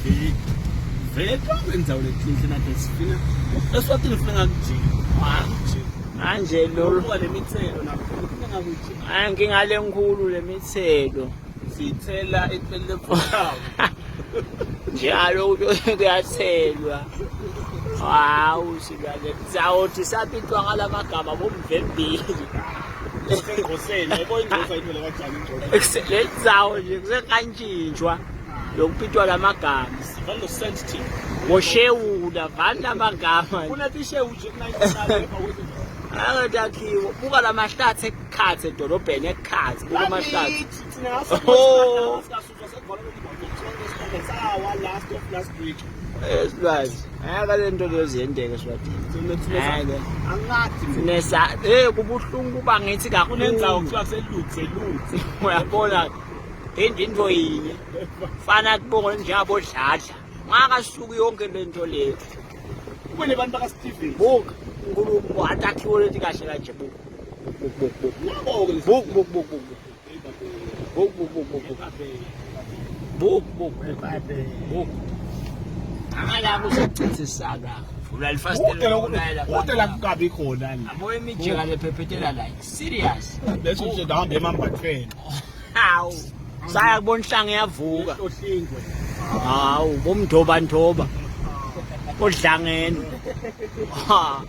Vele vele kwenzawo letinhle nathi sifuna eSwatini funa ngakujika. Manje lolu Buka le mithelo nakho funa ngakujika. Hayi inkinga lenkulu lemithelo. Sithela ecele lephuthawo. Njalo kuyathelwa. Hawu silwane zawuthi sapitwa ngalamagama bomvembili. Engqoseni, yabo ingqosa ithole kanjani ingqosa. Le ndzawo nje kusekantshintshwa lokupitwa lamagama. Valo sensitive. Ngoshewula vani lamagama. Kunetishewu nje kunayisale Akatakhiwo buka lamahlathi ekukhathe edolobheni ekukhathe buka amahlathi. Thina Oh. Sawa last of last week. Silwazi. Ayaka le nto leyo ziyendeka eSwatini. Ngeke. Angathi mina. Sinesa eh kubuhlungu kuba ngithi kakhulu. Kunendzawo kuthiwa kuseluthe luthe. Uyabona into into yinye. Fana kubongo njengabo dladla. Ngakasuki yonke le nto leyo. Kube nebantu baka Steven. Buka inkulumo atakhiwe lethi kahle kanje buka. Buk buk buk. Nako ke Buk buk buk buk. Buk buk buk buk buk. Buk buk buk. Buk. Angala kusechithisana la. Vula Kude lifasitela vula kude la kukabi khona la. Abo imijeka lephephethela la. Serious. Leso nje ndahamba emambathweni. Hawu. Saya kubona inhlanga iyavuka. Ohlingwe. Hawu bomndoba ndoba. Odlangeni. Ha.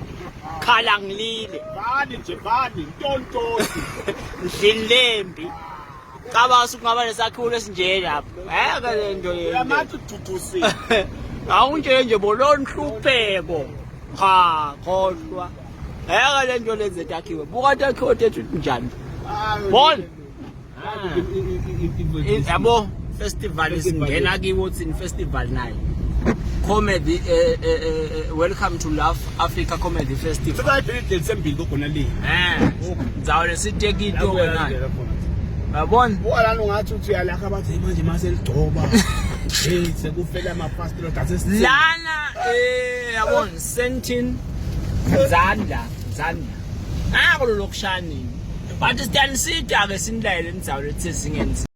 Khala ngilile. Bani nje bani ntontosi. Ndlini lembi. Cabanga usungaba nesakhiwo lesinje lapho. Ngeke le nto le. Uyamathi ududusile. Awuntshele nje bolonhlupheko. Ha, khohlwa. Ngeke le nto lenze takhiwe. Buka takhiwo tethu njani. Bona. Yabo festival singena kiwo thini festival nayo. Comedy welcome to Love Africa Comedy Festival. Sekayibhilidi sembili kogona le. Eh. Ndzawo lesitekito wena. Yabona? Buka lana ungathi uthi uyalakha bathi "Hey, manje mase ligcoba. Hey sekufela amafastelo dathe Lana yabona Sentin Zandla Zandla. Nako lokushanini. But siyanisida ke sinilayele indzawo lethizingeni.